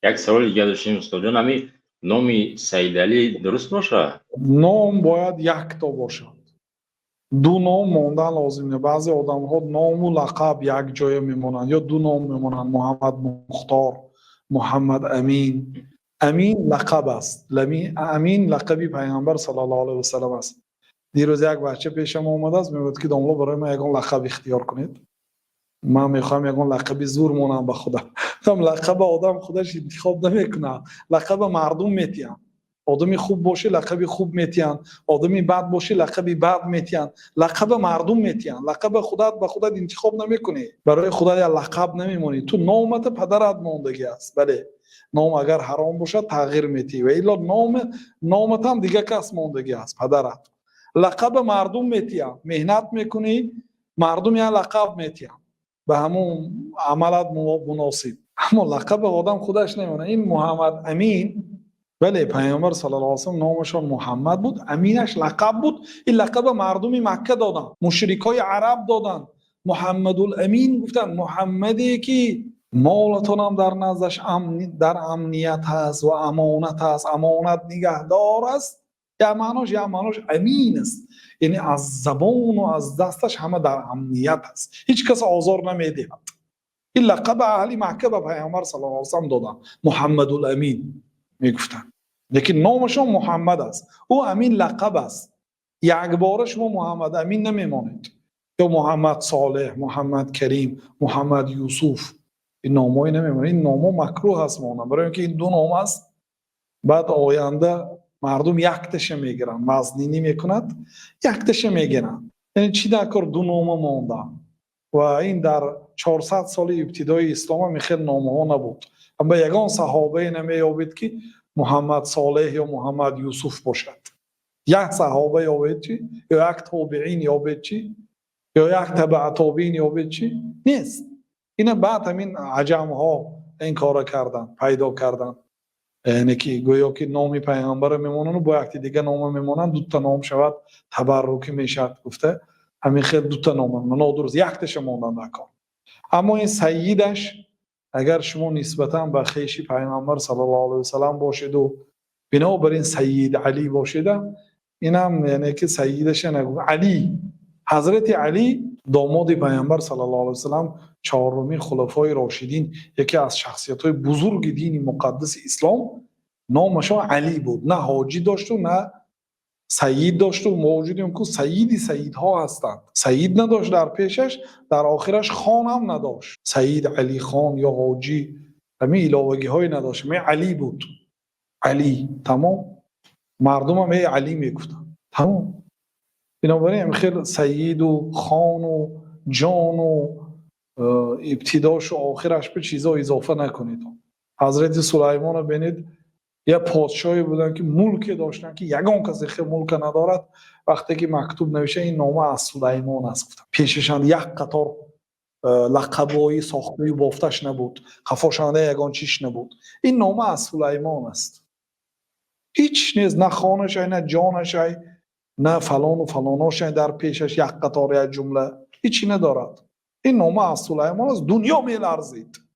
Як саволи дигар доштем, устодҷон, ҳами номи Саидалӣ дуруст бошад? Ном бояд якто бошад, ду ном мондан лозим не. Баъзе одамҳо ному лақаб якҷоя мемонанд ё ду ном мемонанд: Муҳаммад Мухтор, Муҳаммад Амин. Амин лақаб аст, Амин лақаби Пайғамбар саллаллоҳу алайҳи васаллам аст. Дирӯз як бача пешам омадааст, мегӯяд, ки домло, барои ман ягон лақаб ихтиёр кунед, ман мехоҳам ягон лақаби зур монам ба худам. Гуфтам, лақаба одам худаш интихоб намекунад, лақаба мардум метиҳанд. Одами хуб бошӣ, лақаби хуб метиҳанд, одами бад бошӣ, лақаби бад метиҳанд. Лақаба мардум метиҳанд, лақаба худат ба худат интихоб намекунӣ, барои худат як лақаб намемонӣ. Ту номата падарат мондагӣ аст. Бале, ном агар ҳаром бошад, тағйир метиҳӣ, ва илло номатам дигар кас мондагӣ аст, падарат. Лақаба мардум метиҳанд. Меҳнат мекунӣ, мардум як лақаб метиҳанд ба ҳамун амалат муносиб, аммо лақаба одам худаш намемонад. Ин Муҳаммад Амин, бале, Пайғамбар саллаллоҳу алайҳи васаллам номашон Муҳаммад буд, Аминаш лақаб буд. Ин лақаба мардуми Макка доданд, мушрикҳои араб доданд. Муҳаммадул Амин гуфтанд, Муҳаммаде ки молатонам дар наздаш дар амният аст ва амонат аст, амонат нигаҳдор аст. Як маънош амин аст, яъне аз забону аз дасташ ҳама дар амният аст, ҳеҷ кас озор намедиҳад. Ин лақаба аҳли Макка ба Пайғамбар саллаллоҳу алайҳи васаллам доданд, Муҳаммадул Амин мегуфтанд, лекин номашон Муҳаммад аст. Ӯ Амин лақаб аст. Якбора шумо Муҳаммад Амин намемонед ё Муҳаммад Солеҳ, Муҳаммад Карим, Муҳаммад Юсуф, ин номҳое намемонад. Ин номҳо макрӯҳ аст монанд, барои ин ки ин ду ном аст. Баъд оянда мардум якташа мегиранд, вазнинӣ мекунад, якташа мегиранд. Яъне чӣ дар кор ду нома монданд? Ва ин дар 400 соли ибтидои ислом ҳам хел номҳо набуд. Ба ягон саҳобае намеёбед, ки Муҳаммад Солеҳ ё Муҳаммад Юсуф бошад. Як саҳоба ёбед чӣ, ё як тобеин ёбед чӣ, ё як табаа тобеин ёбед чӣ, нест. Ина баъд ҳамин аҷамҳо ин корро карданд, пайдо карданд, яъне ки гӯё ки номи пайғамбарро мемонанд, бо якти дига нома мемонанд, дута ном шавад, табаррукӣ мешавад гуфта, ҳамин хел дута ном нодуруст, якташа монданд дар кор. Аммо ин сайидаш, агар шумо нисбатан ба хеши Пайғамбар саллаллоҳу алайҳи васаллам бошеду бинобар ин Сайид Алӣ бошеда, инам яъне ки сайидаша нагу. Алӣ, Ҳазрати Алӣ, домоди Пайғамбар саллаллоҳу алайҳи васаллам, чорумин хулафои рошидин, яке аз шахсиятҳои бузурги дини муқаддаси ислом, номашон Алӣ буд. На ҳоҷӣ дошту, на сайид дошту. Мавҷудем ку сайиди сайидҳо ҳастанд. Сайид надошт дар пешаш, дар охираш хонам надошт. Сайид Алӣ хон ё ҳоҷӣ, ҳамин иловагиҳое надошт. Ҳамин Алӣ буд, Алӣ, тамом. Мардумам эй Алӣ мегуфтанд, тамом. Бинобар ин хел сайиду хону ҷону ибтидошу охираш ба чизо изофа накунед. Ҳазрати Сулаймонро бинед, як подшоҳе буданд, ки мулке доштанд, ки ягон касе хел мулка надорад. Вақте ки мактуб навиша, ин нома аз Сулаймон аст, гуфтанд. Пешашанд як қатор лақабҳои сохтаю бофташ набуд, қафошанда ягон чиш набуд. Ин нома аз Сулаймон аст, ҳеч нест, на хонашай, на ҷонашай, на фалону фалоношай дар пешаш, як қатор, як ҷумла, ҳечи надорад. Ин нома аз Сулаймон аст, дунё меларзид.